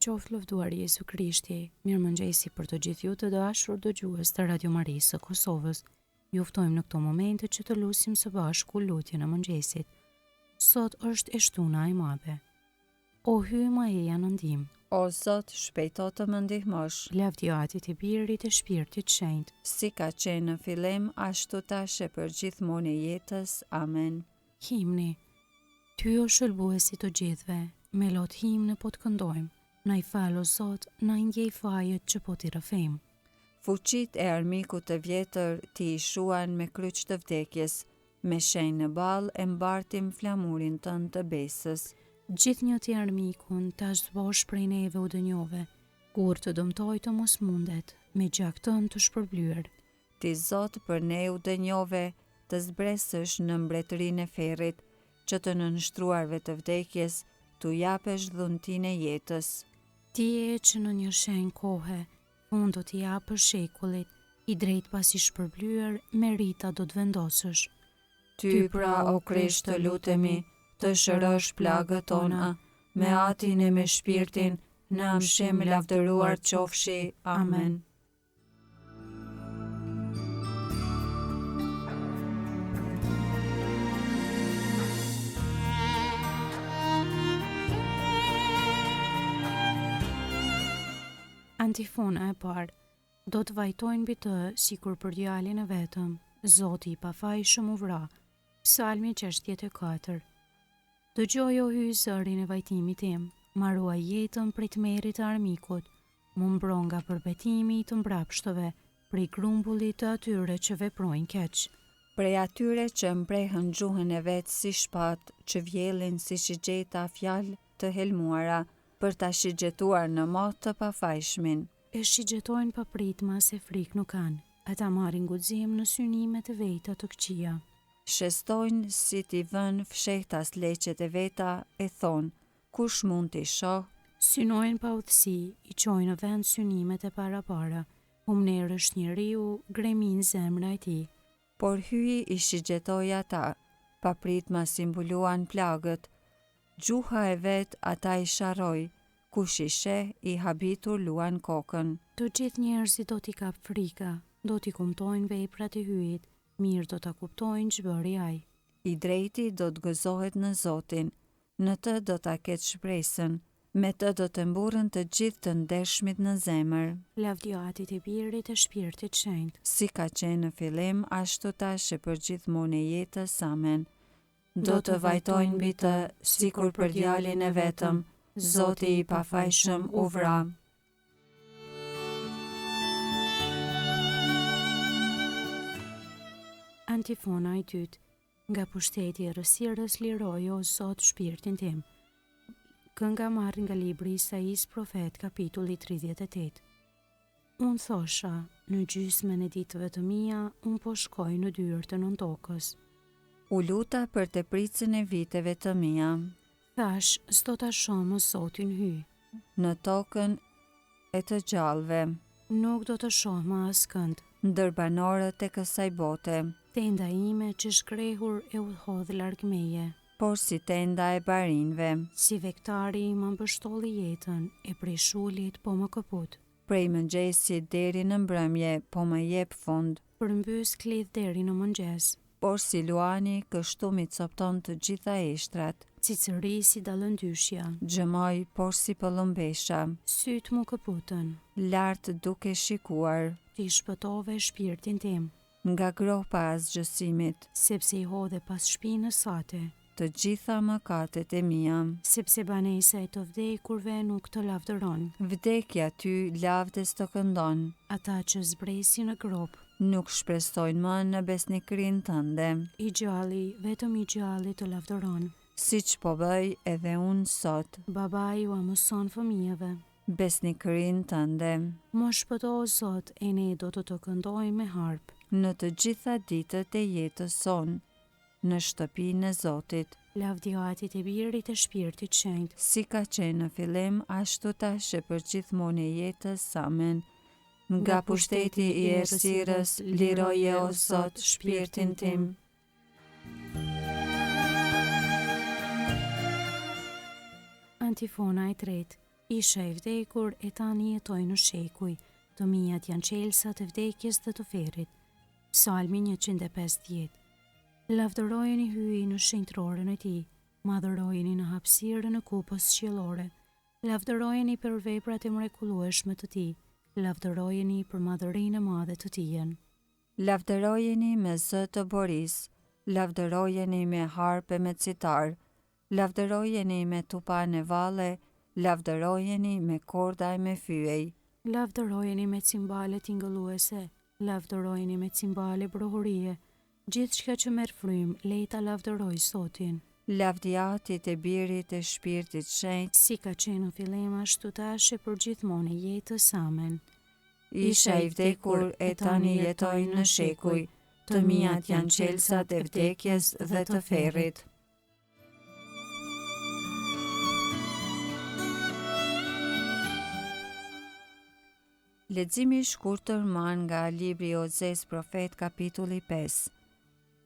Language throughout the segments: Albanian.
Qoftë lëvduar Jezu Krishti, mirëmëngjesi për të gjithë ju të dashur dëgjues të Radio Marisë së Kosovës. Ju ftojmë në këto momente që të lusim së bashku lutjen e mëngjesit. Sot është e shtuna e madhe. O Hyj më eja në ndihmë. O Zot, shpejto të më ndihmosh. Lavdi Atit e Birit e Shpirtit Shenjt. Si ka qenë në fillim, ashtu tash e përgjithmonë e jetës. Amen. Himni. Ty o Shëlbues i të gjithëve, me lot himne po të këndojmë, na i fal o Zot, na i ndjej fajet që po t'i rrëfejmë. Fuqitë e armikut të vjetër ti i shuan me kryq të vdekjes, me shenjë në ballë e mbartim flamurin tënd të besës. Gjithnjë ti armikun ta zhbosh prej neve u dënjove, kurrë të dëmtojë të mos mundet, me gjak tënd të shpërblyer. Ti Zot për ne u dënjove të zbresësh në mbretërinë e ferrit, që të nënshtruarve të vdekjes t'u japësh dhuntinë e jetës. Ti je që në një shenjë kohe, fund do t'i japësh shekullit, i drejtë pasi shpërblyer, merita do të vendosësh. Ty pra, o Krisht, të lutemi, të shërosh plagët tona, me Atin e me Shpirtin, në amshim lavdëruar qofshi. Amen. Antifona e parë Do të vajtojnë mbi të sikur për djalin e vetëm, Zoti i pafajshëm u vra. Psalmi 64. Dëgjoje o Hyj zërin e vajtimit tim, ma ruaj jetën prej tmerrit të armikut, Më mbro nga përbetimi i të mbrapshtëve, prej grumbullit të atyre që veprojnë keq. Prej atyre që mprehën gjuhën e vet si shpatë, që vjellin si shigjeta fjalë të helmuara, për ta shigjetuar në mot të pafajshmin. E shigjetojnë papritmas e frikë nuk kanë, ata marrin guxim në synimet e veta të këqija. Shestojnë si t'i vënë fshehtas leqet e veta e thonë, Kush mund t'i shohë? Synojnë paudhësi, i çojnë në vend synimet e parapara. Humnerë është njeriu, greminë zemra e tij. Por Hyji i shigjetoi ata, papritmas i mbuluan plagët. Gjuha e vet ata i sharroi, kush i sheh i habitur luan kokën. Të gjithë njerëzit do t'i kapë frika, do t'i kumtojnë veprat e Hyjit, mirë do ta kuptojnë ç'bëri ai. I drejti do të gëzohet në Zotin, Në të do ta ketë shpresën. Me të do të mburren të gjithë të ndershmit në zemër. Lavdi Atit e Birit e Shpirtit Shenjt. Si ka qenë në fillim, ashtu tash e përgjithmonë e jetës. Amen. Do të vajtojnë mbi të, sikur për djalin e vetëm, Zoti i pafajshëm u vra. Antifona e dytë. Nga pushteti i errësirës liroje o Zot shpirtin tim. Kënga marrë nga libri i Isaisë profet kapitulli 38. Unë thosha, në gjysmën e ditëve të mia, unë po shkoj në dyert e nëntokës. U luta për tepricën e viteve të mia. Thashë, s'do ta shoh më Zotin Hyj. Në tokën e të gjallëve. Nuk do të shoh më askënd. Ndër banorët e kësaj bote. Tenda ime qe shkrehur e u hodh larg meje. Porsi tenda e barinjve. Si vegtari ma mbështolli jetën, e prej shulit po më këput. Prej mëngjesit deri në mbrëmje po më jep fund. Përmbys klith deri në mëngjes. Porsi luani, kështu m'i copëton të gjitha eshtrat. Cicërij si dallëndyshja. Gjëmoj porsi pëllumbesha. Sytë m'u këputën. Lart duke shikuar. Ti shpëtove shpirtin tim. Nga gropa e asgjësimit. Sepse i hodhe pas shpinës sate. Të gjitha mëkatet e mia. Sepse banesa e të vdekurve nuk të lavdëron. Vdekja ty lavde s'të këndon. Ata që zbresin në gropë. Nuk shpresojnë më në besnikërinë tënde. I gjalli, vetëm i gjalli të lavdëron. Siç po bëj edhe unë sot. Babai ua mëson fëmijëve. Besnikërinë tënde. Më shpëto o Zot e ne do të të këndojmë me harpë. Në të gjitha ditët e jetës sonë. Në shtëpinë e Zotit. Lavdi Atit e Birit e Shpirtit Shenjt. Si ka qenë në fillim, ashtu tash e përgjithmonë e jetës. Amen. Nga pushteti i errësirës, liroje o Zot shpirtin tim. Antifona e tretë. Isha i vdekur e tani jetoj në shekuj, të miat janë çelësat e vdekjes dhe të ferrit. Psalmi 150. Lavdërojeni Hyjin në shenjtëroren e tij, madhërojeni në hapësirën e kupës qiellore. Lavdërojeni për veprat e mrekullueshme të tij, lavdërojeni për madhërinë e madhe të tijën. Lavdërojeni me zë të borisë, lavdërojeni me harpë e me citarë, lavdërojeni me tupan e valle, lavdërojeni me korda e me fyej. Lavdërojeni me cimbale tingëlluese, lavdërojeni me cimbale brohorie, gjithçka që merr frymë, le ta lavdërojë Zotin. Lavdi Atit e Birit e Shpirtit Shenjt. Si ka qenë në fillim ashtu tash e përgjithmonë e jetës. Amen. Isha i vdekur e tani jetoj në shekuj, të miat janë çelësat e vdekjes dhe të ferrit. Leximi i shkurtër marrë nga libri i Ozesë profet kapitulli 5.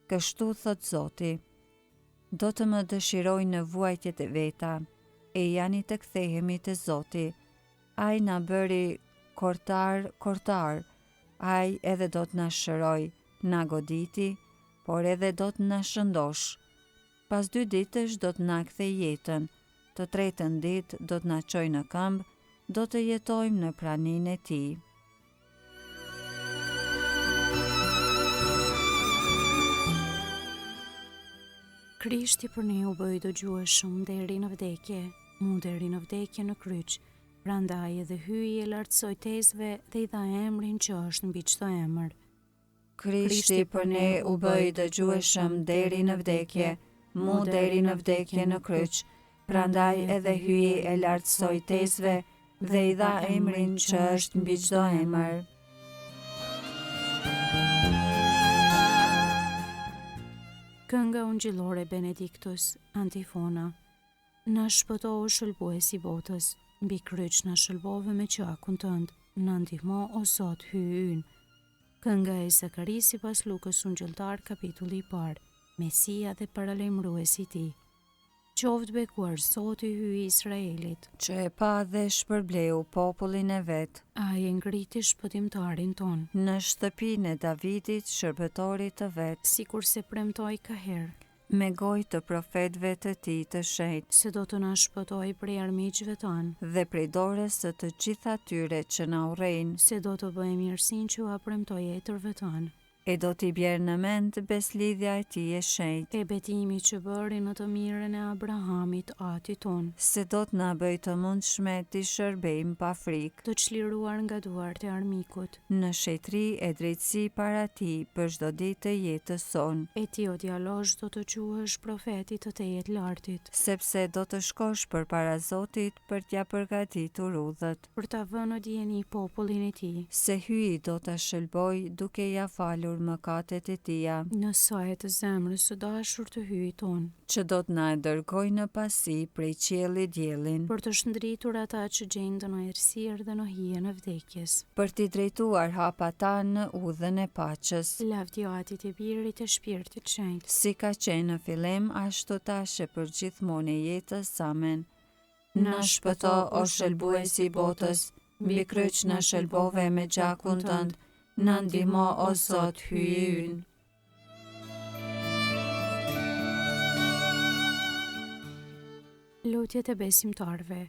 Kështu thotë Zoti, Do të më dëshirojnë në vuajtjet e veta, ejani të kthehemi te Zoti. Ai na bëri kortar kortar, ai edhe do të na shërojë, na goditi, por edhe do të na shëndoshë. Pas dy ditësh do të na kthejë jetën, të tretën ditë do të na çojë në këmbë, do të jetojmë në praninë e tij. Krishti për ne u bë i dëgjueshëm deri në vdekje, mu deri në vdekje në kryq, prandaj edhe Hyji e lartësoi tezve dhe i dha emrin që është mbi çdo emër. Krishti për ne u bë i dëgjueshëm deri në vdekje, mu deri në vdekje në kryq, prandaj edhe Hyji e lartësoi tezve dhe i dha emrin që është mbi çdo emër. Kënga ungjillore Benedictus, Antifona. Na shpëto o Shëlbues i botës, mbi kryq na shëlbove me gjakun tënd, na ndihmo o Zot Hyji ynë. Kënga e Zakarisë sipas Lukës Ungjilltar kapitulli i parë, Mesia dhe paralajmëruesi i tij. Qoftë bekuar Zoti Hyji i Izraelit. Që e pa dhe shpërbleu popullin e vet. Ai e ngriti shpëtimtarin tonë. Në shtëpinë e Davidit, shërbëtorit të vet. Sikurse premtoi kaherë. Me gojë të profetëve të tij të shenjtë. Se do të na shpëtojë prej armiqve tanë. Dhe prej dorës së të gjithë atyre që na urrejnë. Se do të bëjë mirësinë që ua premtoi etërve tanë. E do t'i bjerë në mend besëlidhja e tij e shenjtë. E betimi që bëri në të mirën e Abrahamit, atit tonë. Se do të na bëjë të mundshme t'i shërbejmë pa frikë. Të çliruar nga duart e armikut. Në shenjtëri e drejtësi para tij për çdo ditë të jetës sonë. E ti o djalosh do të quhesh profet i të Tejetlartit. Sepse do të shkosh përpara Zotit për t'ia përgatitur udhët. Për ta vënë në dijeni popullin e tij. Se Hyji do ta shëlbojë duke ia falur mëkatet e tija. Në saje të zemrës së dashur të Hyjit tonë. Që do të na e dërgojë në pasi prej qiellit diellin. Për të shndritur ata që gjenden në errësirë dhe në hijen e vdekjes. Për t'i drejtuar hapat tanë në udhën e paqes. Lavdi Atit e Birit e Shpirtit Shenjt. Si ka qenë në fillim, ashtu tash e përgjithmonë e jetës. Amen. Na shpëto, o Shëlbuesi i botës, mbi kryq na shëlbove me gjakun tënd, na ndihmo, o Zot, Hyji ynë. Lutjet e besimtarëve.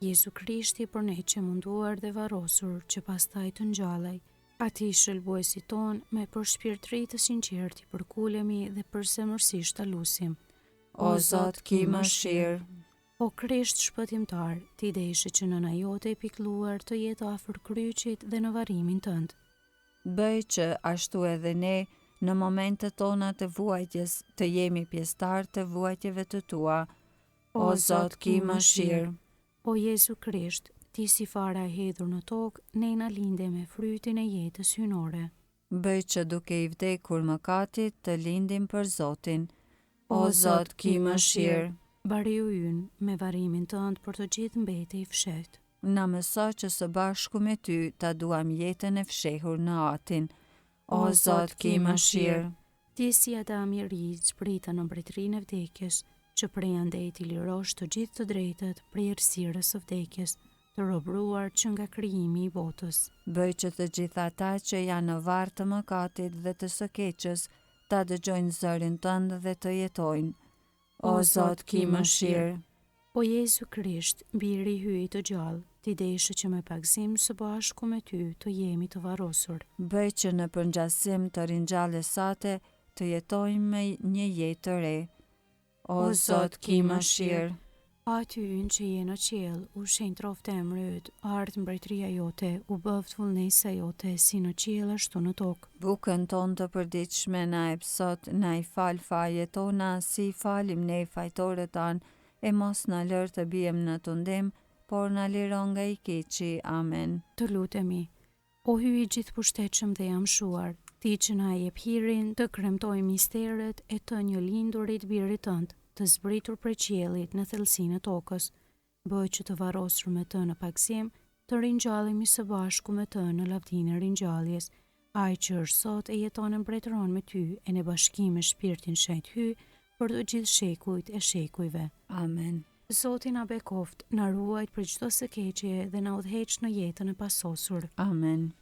Jezu Krishti për ne qe munduar dhe varrosur, që pastaj të ngjallej. Atij shëlbuesit tonë, me përshpirtëri të sinqertë i përkulemi dhe përzemërsisht ta lusim. O Zot, ki mëshirë. O Krisht shpëtimtar, ti deshe që nëna jote e pikëlluar të jetë afër kryqit dhe në varrimin tënd. Bëj që, ashtu edhe ne, në momentet tona të vuajtjes, të jemi pjesëtarë të vuajtjeve të tua. O Zot, ki mëshirë. O Jezu Krisht, ti si fara e hedhur në tokë, ne na linde me frytin e jetës hyjnore. Bëj që duke i vdekur mëkatit, të lindim për Zotin. O Zot, ki mëshirë. Bariu ynë, me varrimin tënd për të gjithë mbete i fshehtë. Na mëso që së bashku me ty ta duam jetën e fshehur në Atin. O Zot, ki mëshirë. Ti si Adam i ri zbrite në mbretërinë e vdekjes, që prej andej t'i lirosh të gjithë të drejtët prej errësirës së vdekjes. Të robëruar që nga krijimi i botës. Bëj që të gjithë ata që janë në varr të mëkatit dhe të së keqes, ta dëgjojnë zërin tënd dhe të jetojnë. O Zot, ki mëshirë! O Jezu Krisht, Biri i Hyjit të gjallë, Ti deshe që me pagëzim së bashku me Ty të jemi të varrosur. Bëj që në përngjasim të ringjalljes sate të jetojmë një jetë të re. O Zot, ki mëshirë! Ati ynë që je në qiell, u shenjtroftë emri yt, ardhtë mbretëria jote, u bëftë vullnesa jote, si në qiell ashtu në tokë. Bukën tonë të përditshme na jep sot, na i fal fajet tona, si i falim ne fajtorët tanë, e mos na lër të biem në tundim, por na liro nga i keqi. Amen. Të lutemi, O Hyj i gjithëpushtetshëm dhe i amshuar, Ti që na e jep hirin të kremtojmë misteret e të njëlindurit Birit tënd, të zbritur prej qiellit në thellësinë e tokës, bëj që të varrosur me të në pagëzim, të ringjallemi së bashku me të në lavdinë e ringjalljes, Ai që është sot e jeton e mbretëron me ty e në bashkim me Shpirtin Shenjt Hyj për të gjithë shekujt e shekujve. Amen. Zoti na bekoftë, na ruajtë prej çdo së keqeje dhe na udhëheqtë në jetën e pasosur. Amen.